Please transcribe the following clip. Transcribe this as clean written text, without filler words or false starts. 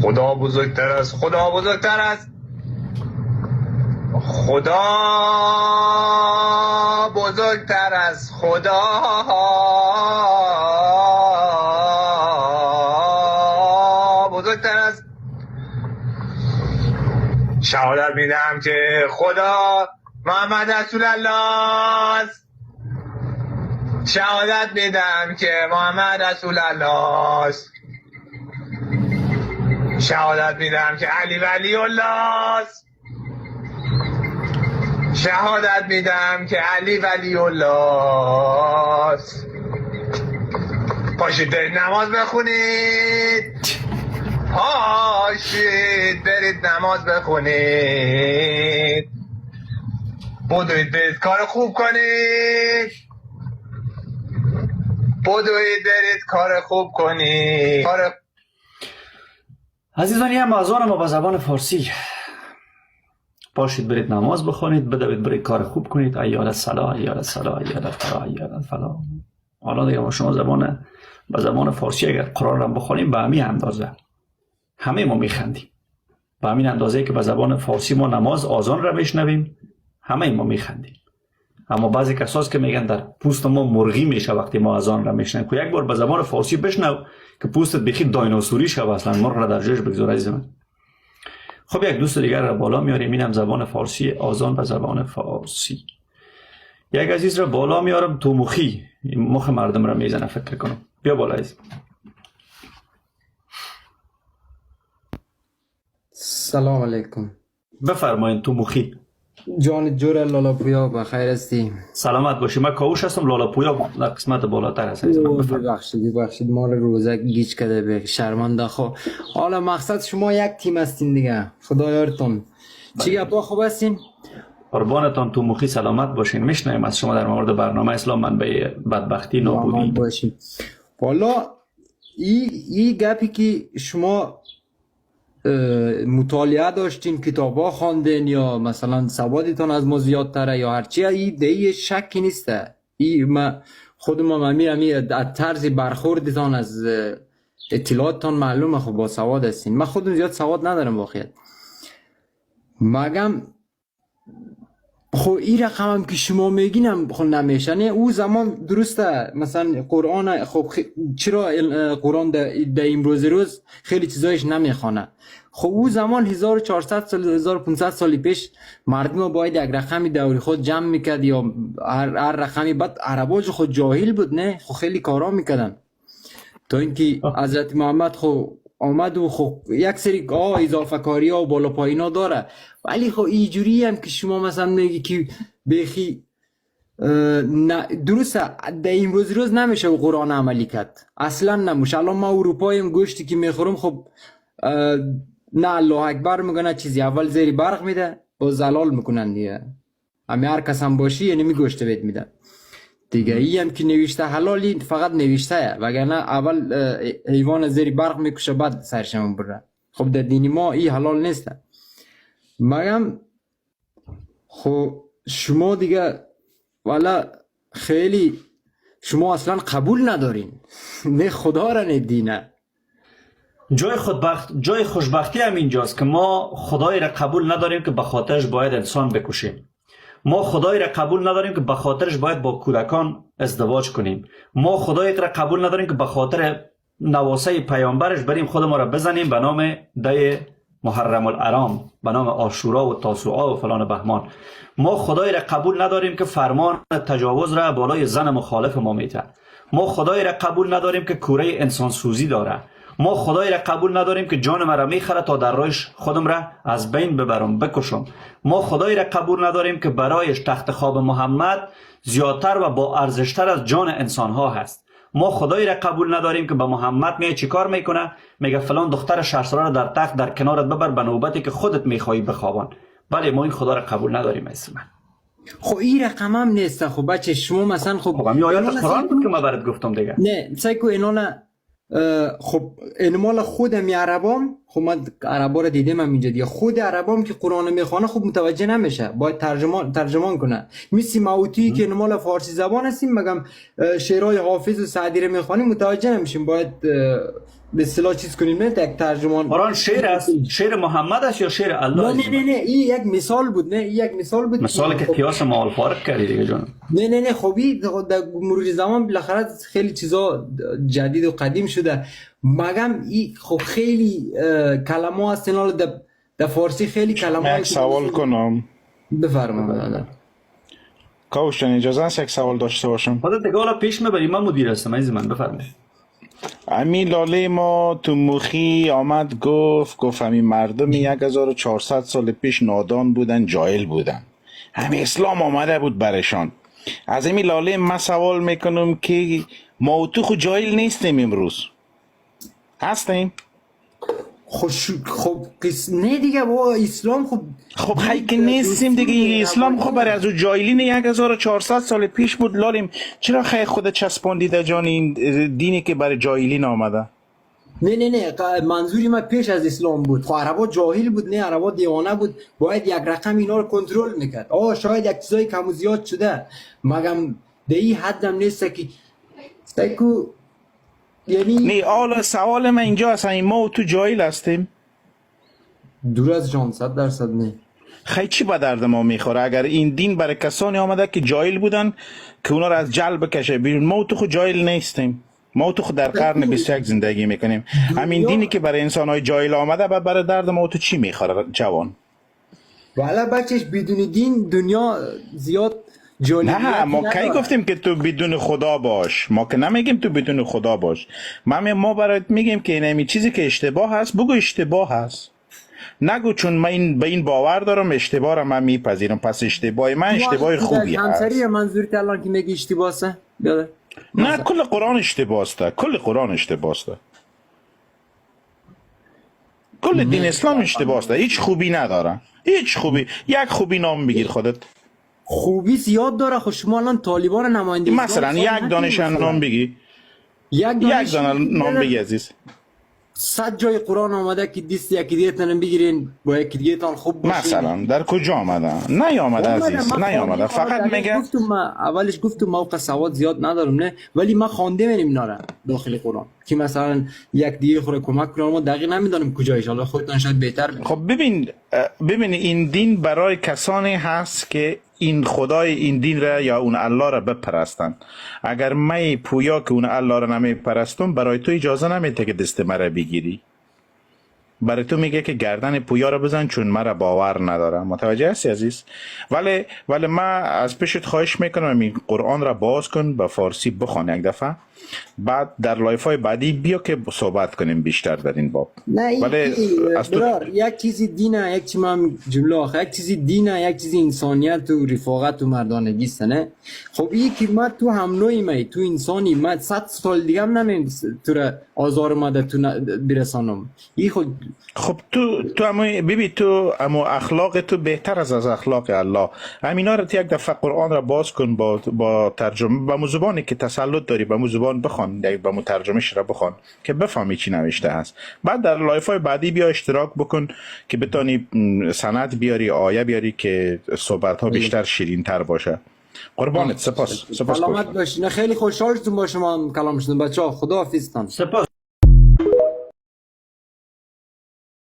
خدا بزرگتر است، خدا بزرگتر است، خدا بزرگتر از خدا بزرگتر است. شهادت میدم که خدا محمد رسول الله است. شهادت میدم که محمد رسول الله است. شهادت میدم که علی ولی الله است. شهادت میدم که علی ولی الله است. پاشید برید نماز بخونید. پاشید برید نماز بخونید. بدوید برید کار خوب کنید. بدوید برید کار خوب کنید. کار. عزیزان، یه اذان ما به زبان فارسی. پاشید برید نماز بخونید، بدوید برید کار خوب کنید. حی علی الصلاه، حی علی الصلاه، حی علی الفلاح، حی علی الفلاح. حالا دیگه ما شما به زبان فارسی اگر قرآن را بخونیم، به همین اندازه همه ما میخندیم. به همین اندازه که به زبان فارسی ما نماز آذان را میشنویم، همه ما میخندیم. اما بعضی کساست که میگن در پوست ما مرغی میشه وقتی ما اذان را میشنویم. که یک بار به زبان فارسی بشنو که پوستت بیخی دایناسوری شوه، اصلا مرغ را در جایش بگذار عزیز من. خب، یک دوست دیگر را بالا میاریم. اینم زبان فارسی، آذان به زبان فارسی. یک عزیز را بالا میارم، تو مخی مخ مردم را میزنه فکر کنم. بیا بالا عزیز. سلام علیکم. بفرمایید تو مخی. جان جور لالا پویا، بخیر هستی؟ سلامت باشی. من کاوش هستم، لالا پویا در قسمت بالاتر هست عزیز من. بفرمایید. ببخشید ببخشید، مال روزه گیج کرده به شرمنده. خب حالا مقصد شما یک تیم هستین دیگه، خدا یارتون. چی گپا، خوب هستین؟ قربانتان تو مخی، سلامت باشین. میشنویم از شما در مورد برنامه اسلام منبع بدبختی سلامت نابودی. باشین. والا ای گپی که شما مطالعه داشتین، کتابا خواندین یا مثلا سوادتان از ما زیادتره یا هرچی، ای ده شکی نیسته. ای ما خود ما امی از طرز برخوردتان، از اطلاعاتتان معلومه خب با سواد هستین. من خودم زیاد سواد ندارم واقعیت. مگم خب این رقم هم که شما میگینم خب نمیشه. نه او زمان درسته، مثلا قرآن خب چرا قرآن در امروز روز خیلی چیزایش نمیخوانه. خب او زمان 1400 سال، 1500 سال پیش مردم باید یک رقمی دوری خود جمع میکرد یا هر رقمی. بعد عرباج خود جاهل بود، نه خب خیلی کارا میکردن تا اینکه حضرت محمد خب آمد و خب یک سری اضافه کاری ها و بالا پایینا داره. ولی خب اینجوری هم که شما مثلا میگی که بیخی نه، درسته در این روز روز نمیشه و قرآن عملی کرد، اصلا نمیشه. الان ما اروپاییم، گوشتی که میخورم خب نه الله اکبر میگه نه چیزی، اول زیر برق میده با زلال میکنن دیگه. امی هر کس هم باشی یعنی می گوشت بهت میده دیگه. ای هم که نوشته حلالی فقط نوشته، وگرنه اول حیوان زیر برق میکشه بعد سرش بره. خب در دین ما ای حلال نیست. مگم خب شما دیگه والا خیلی شما اصلا قبول ندارین، نه خدا را نه دینه. جای خوشبختی هم اینجاست که ما خدای را قبول نداریم که به خاطرش باید انسان بکشیم. ما خدای را قبول نداریم که به خاطرش باید با کودکان ازدواج کنیم. ما خدای را قبول نداریم که به خاطر نواسه پیامبرش بریم خود ما را بزنیم به نام 10 محرم الحرام، به نام عاشورا و تاسوعا و فلان بهمان. ما خدای را قبول نداریم که فرمان تجاوز را بالای زن مخالف ما میته. ما خدای را قبول نداریم که کوره انسان سوزی داره. ما خدای را قبول نداریم که جان مرا میخره تا در رایش خودم را از بین ببرم، بکشم. ما خدای را قبول نداریم که برایش تخت خواب محمد زیادتر و با ارزشتر از جان انسان ها هست. ما خدای را قبول نداریم که به محمد میگه چیکار میکنه؟ میگه فلان دختر 6 ساله را در تخت در کنارت ببر، به نوبتی که خودت میخوایی بخوابان. بله، ما این خدا را قبول نداریم عزیز من. خب این رقم هم نیست. خب بچه شما مثلا خب خب همین آیات اینا قرآن بود که ما برات گفتم دیگه. نه سعی کو اینا نه، خب این مال خودم عربام، خب من عربا رو دیدم هم اینجا دیگه. خود عربام که قرآن میخوانه خب متوجه نمیشه، باید ترجمان کنه. مثل موتی که مال فارسی زبان هستیم، مگم شعرهای حافظ و سعدی رو میخوانیم متوجه نمیشیم، باید به اصطلاح چیز کنیم، نه یک ترجمان. قرآن شعر است؟ شعر محمد است یا شعر الله؟ نه نه نه، این یک مثال بود، نه این یک مثال بود. مثال که قیاس مع الفارق کردی دیگه جان. نه نه نه، خب در مرور زمان بالاخره خیلی چیزا جدید و قدیم شده، مگم این خب خیلی کلمه هست اینا در فارسی خیلی کلمه. یک سوال کنم؟ بفرما. کاوش جان، اجازه است یک سوال داشته باشم؟ خودت دیگه حالا پیش میبری، من مدیر هستم عزیز من، بفرمایید. امی لاله ما تو مخی آمد گفت همین مردم 1400 سال پیش نادان بودن، جاهل بودن، همین اسلام آمده بود برشان. از امی لاله ما سوال میکنم که ما و تو خو جاهل نیستیم، امروز هستیم؟ خب نه دیگه با اسلام خب خیلی که نیستیم دیگه. اسلام خب برای از او جاهلین 1400 سال پیش بود لالیم، چرا خیلی خود چسباندی در جان این دینی که برای جاهلین آمده؟ نه نه نه، منظوری ما پیش از اسلام بود. خب عربا جاهل بود، نه عربا دیوانه بود، باید یک رقم اینا رو کنترل میکرد. شاید یک چیزای کم و زیاد شده، مگم در این حدم نیست که سیکو یعنی نه. حالا سوال من اینجا هست، ما و تو جاهل هستیم؟ دور از جان، 100% نه. خیلی چی به درد ما میخوره اگر این دین برای کسانی آمده که جاهل بودن که اونا رو از جل بکشه بیرون؟ ما و تو خود جاهل نیستیم، ما و تو خود در قرن 21 زندگی میکنیم. همین دینی که برای انسان های جاهل آمده برای درد ما و تو چی میخوره جوان؟ والا بچش بدون دین دنیا زیاد جالبیت نه ما کی نداره. گفتیم که تو بدون خدا باش؟ ما که نمیگیم تو بدون خدا باش. ما برات میگیم که این چیزی که اشتباه هست بگو اشتباه هست، نگو چون من این به این باور دارم اشتباه را من میپذیرم، پس اشتباه من اشتباه خوبی هست. همسری منظورت الان که میگی اشتباه است؟ نه کل قرآن اشتباه است، کل قرآن اشتباه است، کل دین اسلام اشتباه است، هیچ خوبی نداره، هیچ خوبی. یک خوبی نام بگیر خودت. خوبی زیاد داره. خب شما الان طالبان نماینده مثلا یک دانش نام بگی، یک دانه نام بگی عزیز. 100 جای قرآن آمده که دست یکی دیگه تان بگیرین با یکی دیگه تان خوب باشین. مثلا در کجا آمده؟ نیامده عزیز، نیامده. فقط میگه گفتم ما اولش گفتم موقع سواد زیاد ندارم، نه ولی ما خوانده منیم اینا را داخل قرآن که مثلا یک دیگه خود کمک کنه، ما دقیق نمیدونم کجایش، حالا خودتان شاید بهتر بید. خب ببین این دین برای کسانی هست که این خدای این دین را یا اون الله را بپرستن. اگر من پویا که اون الله را نمیپرستم، برای تو اجازه نمیده که دست مرا بگیری. برای تو میگه که گردن پویا را بزن چون مرا باور ندارم. متوجه هستی عزیز؟ ولی من از پیشت خواهش میکنم این قرآن را باز کن، به فارسی بخوان یک دفعه، بعد در live های بعدی بیا که صحبت کنیم بیشتر در این باب. نه ولی از تو یک چیزی دینه، یک چیزی من جمله آخر، یک چیزی دینه، یک چیزی انسانیت و رفاقت و مردانگی است. نه خب این که ما تو هم نوعی می، تو انسانی، ما 100 سال دیگه هم نمیم تو را آزار ماده تو برسانم. این خب تو امو ببین، تو امو اخلاق تو بهتر از اخلاق الله. همینا رو یک دفعه قرآن را باز کن با ترجمه، با زبانی که تسلط داری، با زبان بخوان، با مو ترجمهش را بخوان که بفهمی چی نوشته هست. بعد در live های بعدی بیا اشتراک بکن که بتانی سند بیاری، آیه بیاری که صحبت ها بیشتر شیرین تر باشه. قربانت، سپاس. سلامت باشین. خیلی خوشحال شدم با شما کلام شدم بچه‌ها. خداحافظتان. سپاس.